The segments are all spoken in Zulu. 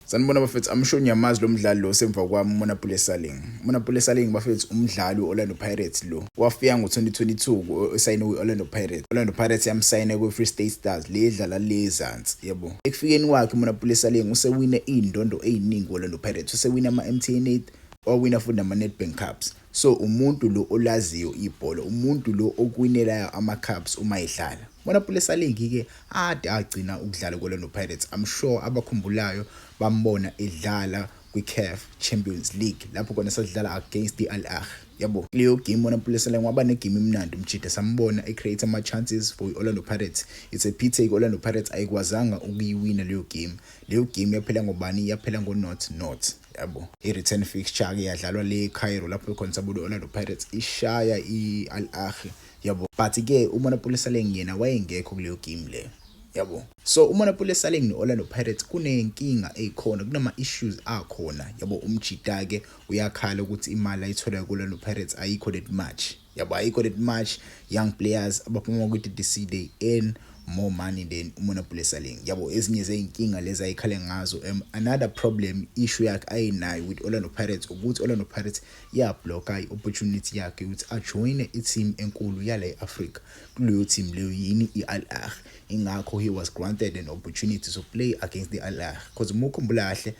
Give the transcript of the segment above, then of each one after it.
Sanibona bafethu, I'm sure niyamazi lo mdlali lo semva kwami, uMonnapule Saleng. UMonnapule Saleng bafethu, umdlali we-Orlando Pirates lo. Wafika ngo-2022 esayine kwi-Orlando Pirates. Orlando Pirates yamsayina kwi-Free State Stars le edlala le ezansi, yabo. Ekufikeni kwakhe uMonnapule Saleng usewine iy'ndondo ey'ningi ku-Orlando Pirates. Usewine ama-MTN 8, wawina futhi nama-Nedbank Cups. So umuntu lo olaziyo ibhola, umuntu lo okuwinelayo ama-cups uma edlala. Monnapule Saleng-ke ade agcina ukudlala ku-Orlando Pirates. I'm sure abakhumbulayo bambona edlala kwi-CAF Champions League lapho khona sasidlala against i-Al Ahly, yabo. Kuleyo game Monnapule Saleng waba negame emnandi umjida, sambona e-create ama-chances for i-Orlando Pirates. It's a pity i-Orlando Pirates ayikwazanga ukuyiwina leyo game. Leyo game yaphela ngobani? Yaphela ngo-0-0, yabo. I-return fixture-ke yadlalwa le Cairo lapho khona sabona i-Orlando Pirates ishaya i-Al Ahly, yabo. But-ke uMonnapule Saleng yena wayengekho kuleyo game leyo, yabo. So uMonnapule Saleng ne-Orlando Pirates kunenkinga eyikhona, kunama-issues akhona, yabo. Umjida-ke uyakhala ukuthi imali ayitholayo ku-Orlando Pirates ayikho that much, yabo, ayikho that much. Young players abaphuma kwi-DDC, they earn more money than uMonnapule Saleng, yabo. Ezinye zey'nkinga lezi ayikhale ngazo. Another problem, issue yakhe ayinayo with Orlando Pirates ukuthi Orlando Pirates yablocka i-opportunity yakhe ukuthi ajoyine i-team enkulu yala e-Africa. Kuleyo team leyo yini? I-Al Ahly. Ingakho he was granted an opportunity to play against the Al Ahly, because uma ukhumbula kahle,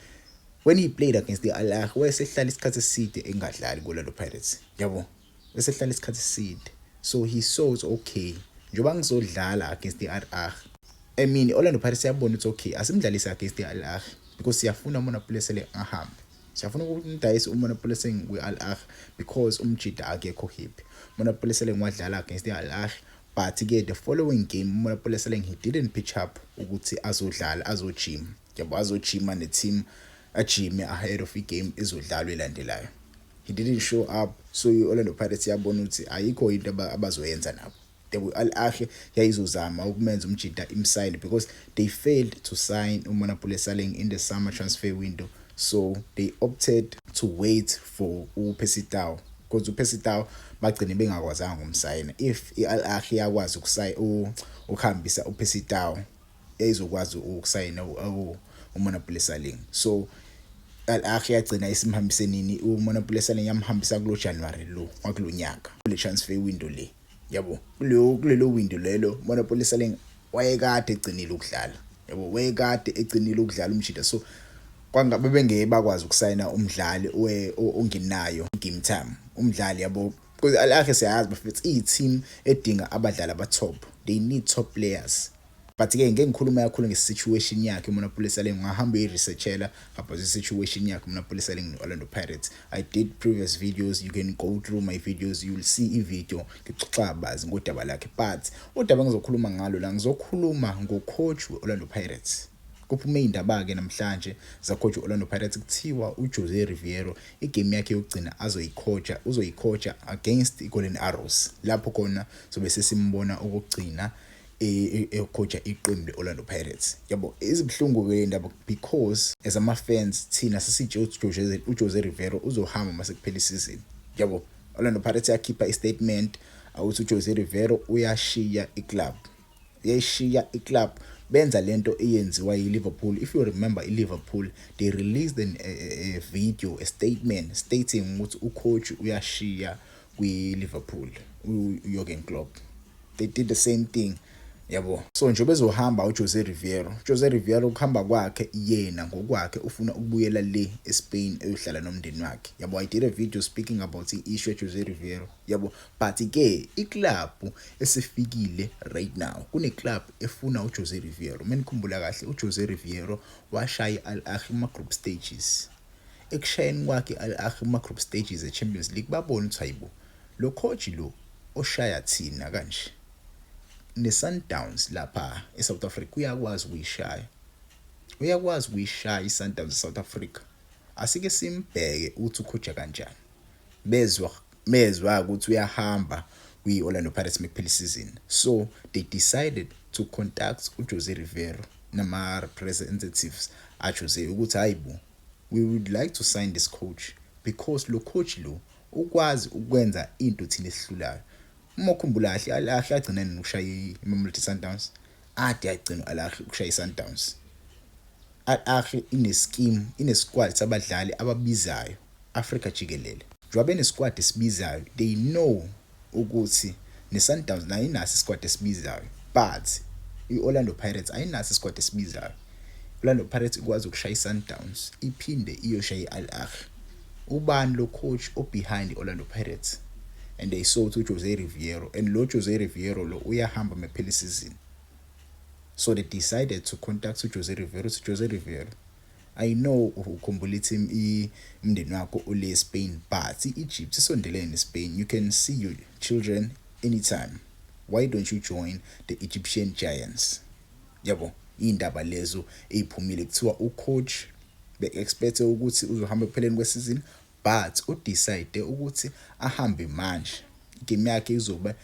when he played against the Al Ahly wayesehlala isikhathi eside engadlali ku-Orlando Pirates, yabo, esehlala isikhathi eside. So he saw it's okay, njengoba ngizodlala against the Al Ahly. I mean, Orlando Pirates yabona ukuthi okay, asimdlalise against the Al Ahly because siyafuna uMonnapule Saleng ahambe, siyafuna ukumdayisa uMonnapule Saleng kwi-Al Ahly because umjida akekho happy. Monnapule Saleng wadlala against the Al Ahly, but-ke the following game uMonnapule Saleng, he didn't pitch up ukuthi azodlala, azojima, yabo, azojima ne-team, ajime ahead of igame ezodlalwa elandelayo. He didn't show up, so i-Orlando Pirates yabona ukuthi ayikho into abazoyenza nabo. Al Ahly yayizozama ukumenza umjida imsayine because they failed to sign uMonnapule Saleng in the summer transfer window, so they opted to wait for uPercy Tau because uPercy Tau bagcine bengakwazanga ukumsayina. If i-Al Ahly yakwazi ukuhambisa uPercy Tau, yayizokwazi ukusayina uMonnapule Saleng. So Al Ahly yagcina isimhambise nini uMonnapule Saleng? Yamhambisa kulo January lo wakulonyaka, kule transfer window le, yabo. Kulelo window lelo Monnapule Saleng wayekade egcinile ukudlala, yabo, wayekade egcinile ukudlala umjida, so kwangabe bengeke bakwazi ukusayina umdlali ongenayo game time, umdlali, yabo, because Al Ahly siyazi bafethu iyi-team edinga abadlali aba-top, they need top players. But ke ngeke ngikhuluma kakhulu nge-situation yakhe uMonnapule Saleng, ungahamba uyi-researchela about i-situation yakhe uMonnapule Saleng ne-Orlando Pirates. I did previous videos, you can go through my videos, you will see i-video ngixoxa kabanzi ngodaba lakhe. But udaba engizokhuluma ngalo la, ngizokhuluma ngo-coach we-Orlando Pirates. Kuphume iy'ndaba-ke namhlanje za-coach we-Orlando Pirates, kuthiwa uJose Riveiro igame yakhe yokugcina azoyicoacha, uzoyicoacha against i-Golden Arrows, lapho khona sobe sesimbona okugcina ecoacha iqembu le-Orlando Pirates, yabo. Izibuhlungu-ke le ndaba because as ama-fans thina sesitshe ukuthi uJose Riveiro uzohamba mase kuphela isizini, yabo. Orlando Pirates yakhipha i-statement ukuthi uJose Riveiro uyashiya iclub, uyayishiya iclub. Benza lento eyenziwa yi-Liverpool. If you remember, i-Liverpool, they released a video, a statement stating ukuthi ucoach uyashiya kwi-Liverpool, uJurgen Klopp. They did the same thing, yabo. So nje bezohamba uJose Riveiro, Jose Riveiro ukuhamba kwakhe yena ngokwakhe ufuna ukubuyela le eSpain eyohlala nomndeni wakhe, yabo. I did a video speaking about i-issue Jose Riveiro, yabo. But ke iclub esifikile right now, kune club efuna uJose Riveiro. Menikhumbula kahle, uJose Riveiro washaya Al Ahly kuma group stages. Ekushayeni kwakhe Al Ahly kuma group stages eChampions League, babona ukuthi hayibo, lo coach lo oshaya thina kanje, ne-Sundowns lapha eSouth Africa uyakwazi ukuyishaya, uyakwazi ukuyishaya i-Sundowns eSouth Africa, asike simbheke ukuthi ucoacha kanjani. Bezwa mezwa ukuthi uyahamba kwi-Orlando Pirates mekuphela isizini, so they decided to contact uJose Riveiro nama-representatives aJose ukuthi hayibo, we would like to sign this coach because lo coach lo ukwazi ukwenza into thina esihlulayo. Uma ukhumbula kahle, Al Ahly agcina nini ukushaya iMamelodi Sundowns? Ade agcina Al Ahly ukushaya iSundowns. Al Ahly ine-scheme, ine-squad sabadlali ababizayo Africa jikelele. Njengoba bene-squad esibizayo, they know ukuthi ne-Sundowns nayo inaso isquad esibizayo, but i-Orlando Pirates ayinaso isquad esibizayo. Orlando Pirates ikwazi ukushaya i-Sundowns, iphinde iyoshaya i-Al Ahly. Ubani lo coach o-behind i-Orlando Pirates? And they saw ukuthi uJose Riveiro, and lo Jose Riveiro lo uyahamba mephela isizini. So they decided to contact uJose Riveiro to Jose Riveiro, I know ukhumbula i-team, umndeni wakho ule Spain, but i-Egypt isondelene neSpain. You can see your children anytime. Why don't you join the Egyptian Giants? Yabo, indaba lezo eziphumile, kuthiwa ucoach be-expect ukuthi uzohamba ekupheleni kwesizini, but udecide ukuthi ahambe manje. Igame yakhe izoba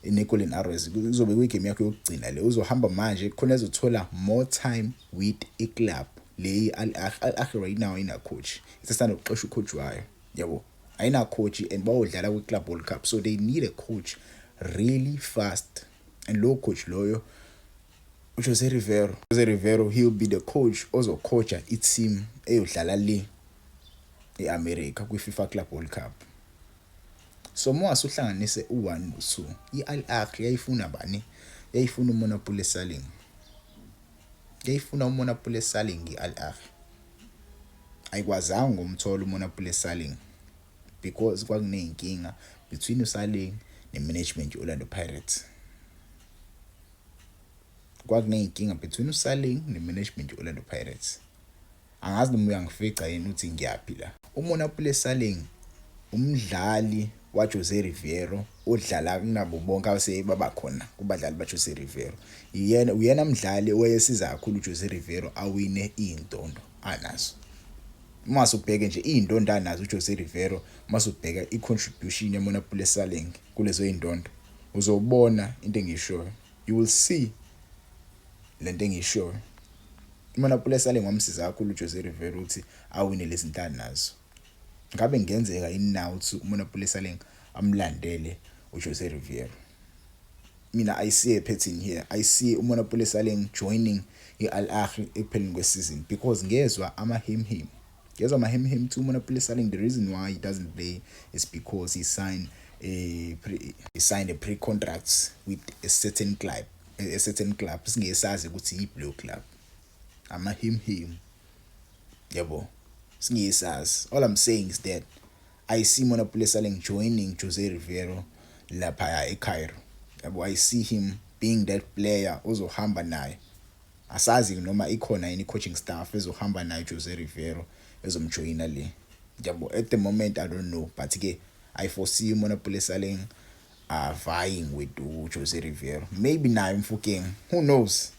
neGolden Arrows, izobe kuyigame yakhe yokugcina le. Uzohamba manje khona ezothola more time with iclub le Al Ahly. Al Ahly right now ayina coach, isasanda ukuxosha ucoach wayo, yabo, ayina coach, and bayodlala kwi-Club World Cup, so they need a coach really fast. And lo coach loyo uJose Riveiro. Jose Riveiro, he'll be the coach ozocoacha i-team eyodlala le e-America kwi-FIFA Club World Cup. So uma uhlanganise u1 no2, i-Al Ahly yayifuna bani? Yayifuna uMonnapule Saleng. Yayifuna uMonnapule Saleng i-Al Ahly. Ayikwazanga ukumthola uMonnapule Saleng because kwakuneyinkinga between uSaleng ne-management ye-Orlando Pirates. Kwakuneyinkinga between uSaleng ne-management ye-Orlando Pirates. Angazi noma uyangifica yini uthi ngiyaphi la. UMonnapule Saleng umdlali waJose Riveiro odlala kunabo bonke abase baba khona kubadlali baJose Riveiro. Yena uyena mdlali owayesiza kakhulu uJose Riveiro awine izindondo anazo. Uma usubheke nje izindondo anazo uJose Riveiro, uma usubheka i-contribution yaMonnapule Saleng kulezo zindondo, uzobona into engishoyo. You will see lento engishoyo. UMonnapule Saleng wamsiza kakhulu uJose Riveiro ukuthi awine lezi zinto anazo. Ngabe kungenzeka yini na ukuthi uMonnapule Saleng amlandele uJose Riveiro? Mina, I see a pattern here. I see uMonnapule Saleng joining i-Al Ahly ekupheleni kwesizini because ngezwa amahemhem, ngezwa amahemhem to uMonnapule Saleng, the reason why he doesn't play is because he signed a pre-contract with a certain club, a certain club singesazi ukuthi yi-blue club. Amahemhem, yabo, singesazi. All I'm saying is that I see Monnapule Saleng joining Jose Riveiro lapha eCairo, yabo. I see him being that player ozohamba naye. Asazi noma ikhona yini coaching staff ezohamba naye Jose Riveiro, ezomjoyina le, yabo. At the moment I don't know, but ke I foresee Monnapule Saleng vying with Jose Riveiro, maybe naye Mofokeng. Who knows?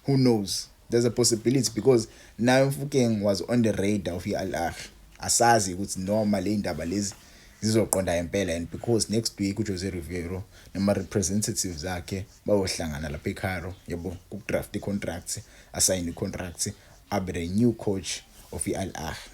Who knows? There's a possibility because naye Mofokeng was on the radar of i-Al Ahly. Asazi ukuthi noma le indaba lezi zizoqonda impela, and because next week uJose Riveiro nama representatives akhe bayohlangana lapha eCairo, yabo, kudraft i-contract, assign i-contract, abe the new coach of i-Al Ahly.